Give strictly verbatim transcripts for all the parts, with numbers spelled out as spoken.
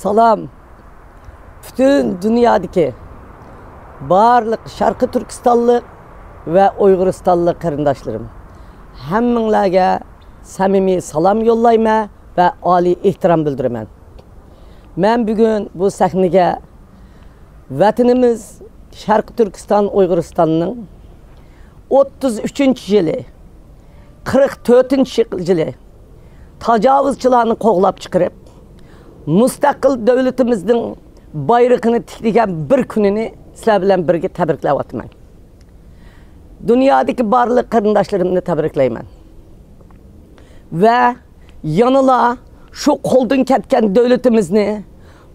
سالام، پۈتۈن دۇنيادىكى بارلىق شەرقىي تۈركىستانلىق ۋە ئۇيغۇرىستانلىق قېرىنداشلىرىم، ھەممىڭلارگە سەمىمىي سالام يوللايمەن ۋە ئالىي ئېھتىرام بىلدۈرىمەن. مەن بۈگۈن بۇ سەھنىگە ۋەتىنىمىز شەرقىي تۈركىستان ئۇيغۇرىستاننىڭ ئوتتۇز ئۈچىنچى يىلى، قىرىق تۆتىنچى يىلى تاجاۋۇزچىلارنى قوغلاپ چىقىرىپ، مۇستەقىل دۆلىتىمىزنىڭ بايرىقىنى تىكلىگەن بىر كۈنىنى سىلەر بىلەن بىرگە تەبرىكلەۋاتىمەن. دۇنيادىكى بارلىق قېرىنداشلىرىمنى تەبرىكلەيمەن. ۋە يەنىلا شۇ قولدىن كەتكەن دۆلىتىمىزنى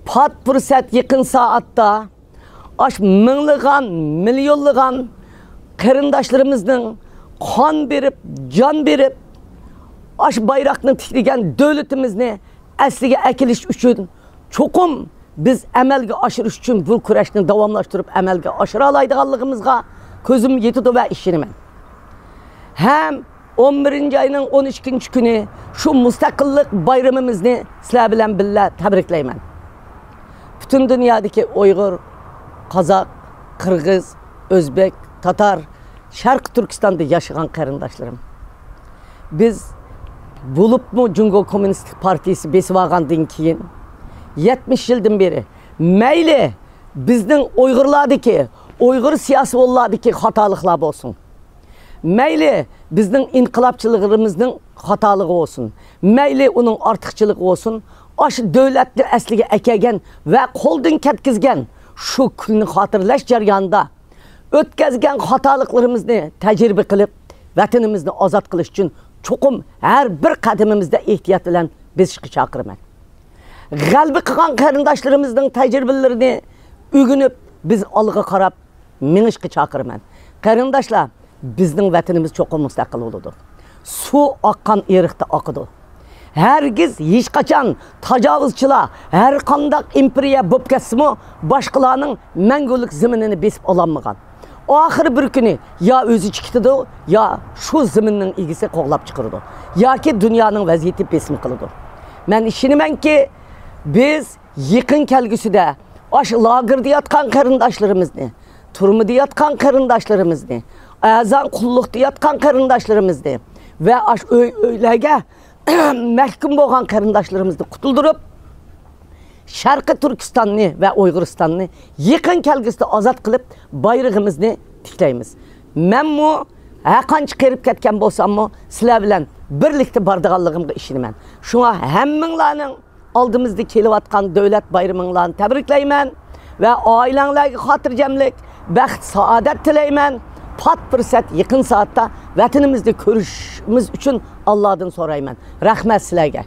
پات پۇرسەت يېقىن سائەتتە ئاش مىڭلىغان، مىليونلىغان قېرىنداشلىرىمىزنىڭ قان بېرىپ، جان بېرىپ، ئاش بايراقنى تىكلىگەن دۆلىتىمىزنى ئەسلىگە ئەكېلىش ئۈچۈن چوقۇم بىز ئەمەلگە ئاشۇرۇش ئۈچۈن بۇ كۈرەشنى داۋاملاشتۇرۇپ ئەمەلگە ئاشۇرالايدىغانلىقىمىزغا كۆزۈم يېتىدۇ ۋە ئىشىنىمەن. ھەم ئون بىرىنچى ئاينىڭ ئون ئىككىنچى كۈنى شۇ مۇستەقىللىق بايرىمىمىزنى سىلەر بىلەن بىللە تەبرىكلەيمەن. پۈتۈن دۇنيادىكى ئۇيغۇر، قازاق، قىرغىز، ئۆزبېك، تاتار، شەرقىي تۈركىستاندا ياشىغان قېرىنداشلىرىم، بىز بولۇپمۇ جۇڭگو كوممۇنىستىك پارتىيىسى بېسىۋالغاندىن كېيىن يەتمىش يىلدىن بېرى مەيلى بىزنىڭ ئۇيغۇرلاردىكى، ئۇيغۇر سىياسىيونلاردىكى خاتالىقلار بولسۇن، مەيلى بىزنىڭ ئىنقىلابچىلىقىمىزنىڭ خاتالىقى بولسۇن، مەيلى ئۇنىڭ ئارتۇقچىلىقى بولسۇن، ئاشۇ دۆلەتنى ئەسلىگە ئەكەلگەن ۋە قولدىن كەتكۈزگەن شۇ كۈننى خاتىرىلەش جەريانىدا ئۆتكەزگەن خاتالىقلىرىمىزنى تەجرىبە قىلىپ، ۋەتىنىمىزنى ئازاد قىلىش ئۈچۈن چوقۇم ھەر بىر قەدىمىمىزدە ئېھتىيات بىلەن بېسىشقا چاقىرىمەن. غەلىبە قىلغان قېرىنداشلىرىمىزنىڭ تەجرىبىلىرىنى ئۆگىنىپ، بىز ئالغا قاراپ مېڭىشقا چاقىرىمەن. قېرىنداشلار، بىزنىڭ ۋەتىنىمىز چوقۇم مۇستەقىل بولىدۇ. سۇ ئاققان ئېرىقتا ئاقىدۇ. ھەرگىز ھېچقاچان تاجاۋۇزچىلار، ھەر قانداق ئىمپېرىيە بولۇپ كەتسىمۇ، باشقىلارنىڭ مەڭگۈلۈك زېمىنىنى بېسىپ ئالالمىغان. ئاخىرى بىر كۈنى يا ئۆزى چىقىدۇ، يا شۇ زېمىننىڭ ئىگىسى قوغلاپ چىقىرىدۇ، ياكى دۇنيانىڭ ۋەزىيىتى بېسىم قىلىدۇ. مەن ئىشىنىمەنكى، بىز يېقىن كەلگۈسىدە ئاشۇ لاگېردا ياتقان قېرىنداشلىرىمىزنى، تۈرمىدە ياتقان قېرىنداشلىرىمىزنى، ئەرزان قۇللۇقتا ياتقان قېرىنداشلىرىمىزنى ۋە ئاشۇ ئۆي-ئۆيلەرگە مەھكۇم بولغان قېرىنداشلىرىمىزنى قۇتۇلدۇرۇپ، شەرقىي تۈركىستاننى ۋە ئۇيغۇرىستاننى يېقىن كەلگۈسىدە ئازاد قىلىپ، بايرىقىمىزنى تىكلەيمىز. مەنمۇ ھەرقانچە قېرىپ كەتكەن بولساممۇ، سىلەر بىلەن بىرلىكتە بارىدىغانلىقىمغا ئىشىنىمەن. شۇڭا ھەممىڭلارنىڭ ئالدىمىزدا كېلىۋاتقان دۆلەت بايرىمىڭلارنى تەبرىكلەيمەن ۋە ئائىلەڭلارگە خاتىرجەملىك، بەخت، سائادەت تىلەيمەن. پات پۇرسەت يېقىن سائەتتە ۋەتىنىمىزدە كۆرۈشۈشىمىز ئۈچۈن ئاللادىن سورايمەن. رەھمەت سىلەرگە.